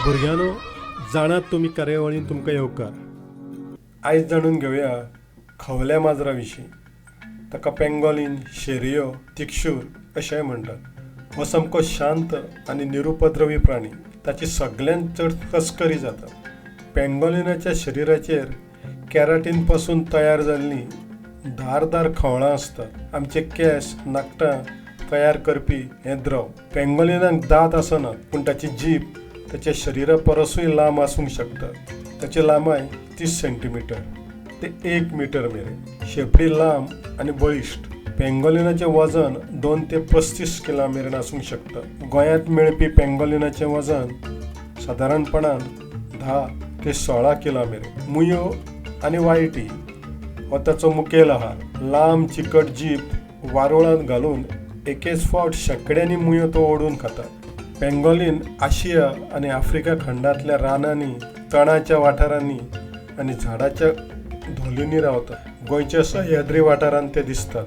भुरग्यांनो, जाणात तुमी कार्यावळीन तुमकां येवकार. आयज जाणून घेवया खवल्या माजरा विशीं. ताका पेंगोलीन, शेरयो, तिक्षूर अशेंय म्हणटात. हो सामको शांत आनी निरुपद्रवी प्राणी. ताची सगळ्यांत चड तस्करी जाता. पेंगोलिनाच्या शरिराचेर कॅराटीन पासून तयार जाल्लीं धारदार खवळां आसतात. आमचे केंस, नाखटां तयार करपी हें द्रव. पेंगोलिनाक दांत आसनात, पूण ताची जीब ताच्या शरिरा परसूय लांब आसूंक शकता. ताची लांबाय 30 सेंटीमिटर ते 1 मिटर मेरेन. शेपडी लांब आनी बळिश्ट. पेंगोलिनाचें वजन 2 ते 35 किलां मेरेन आसूंक शकता. गोंयांत मेळपी पेंगोलिनाचें वजन सादारणपणान 10 ते 16 किलां मेरेन. मुयो आनी वायटी हो ताचो मुखेल आहार. लांब चिकट जीब वारुळांत घालून एकेच फावट शेंकड्यांनी मुयो तो ओडून खाता. पेंगोलीन आशिया आनी आफ्रिका खंडांतल्या रानांनी, तणाच्या वाठारांनी आनी झाडाच्या धोलींनी रावता. गोंयच्या सह्याद्री वाठारांत ते दिसतात.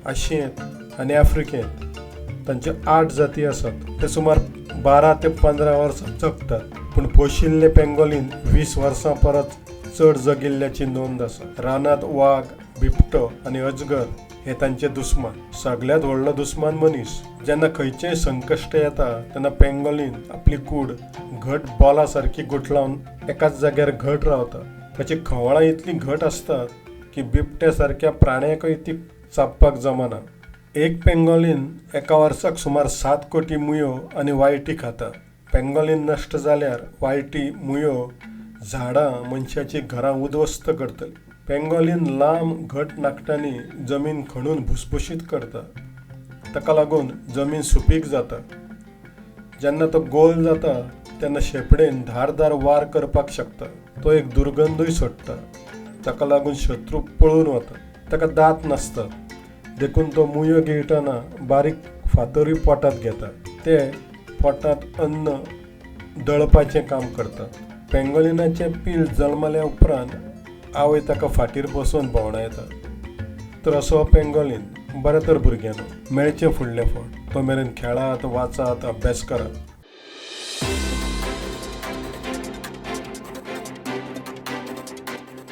आशियेंत आनी आफ्रिकेंत तांच्यो 8 जाती आसात. ते सुमार 12 ते 15 वर्सां जगतात, पूण पोशिल्ले पेंगोलीन 20 वर्सां परस चड जगिल्ल्याची नोंद आसा. रानांत वाग, बिबटो आनी अजगर हे तांचे दुस्मान. सगळ्यांत व्हडलो दुस्मान मनीस. जेन्ना खंयचेंय संकश्ट येता तेन्ना पेंगोलीन आपली कूड घट बोला सारकी गुठलावन एकाच जाग्यार घट रावता. ताची खवळां इतलीं घट आसतात की बिबट्या सारक्या प्राण्याकय ती चाबपाक जमना. एक पेंगोलीन एका वर्साक सुमार 7 कोटी मुयो आनी वायटी खाता. पेंगोलीन नश्ट जाल्यार वायटी, मुयो, झाडां, मनशाचीं घरां उद्ध्वस्त करतली. पेंगोलीन लांब घट नाखटांनी जमीन खणून भुसभुशीत करता. ताका लागून जमीन सुपीक जाता. जेन्ना तो गोल जाता तेन्ना शेपडेन धारदार वार करपाक शकता. तो एक दुर्गंधूय सोडटा. ताका लागून शत्रू पळून वता. ताका दांत नासतात, देखून तो मुयो गिळटना बारीक फातरूय पोटांत घेता. ते पोटांत अन्न दळपाचें काम करतात. पेंगोलिनाचें पील जल्मल्या उपरांत आवय ताका फाटीर बसोवन भोंवडायता. तर असो हो पेंगोलीन. बरें तर भुरग्यांनो, मेळचें फुडले फावट. तो मेरेन खेळात, वाचात, अभ्यास करात.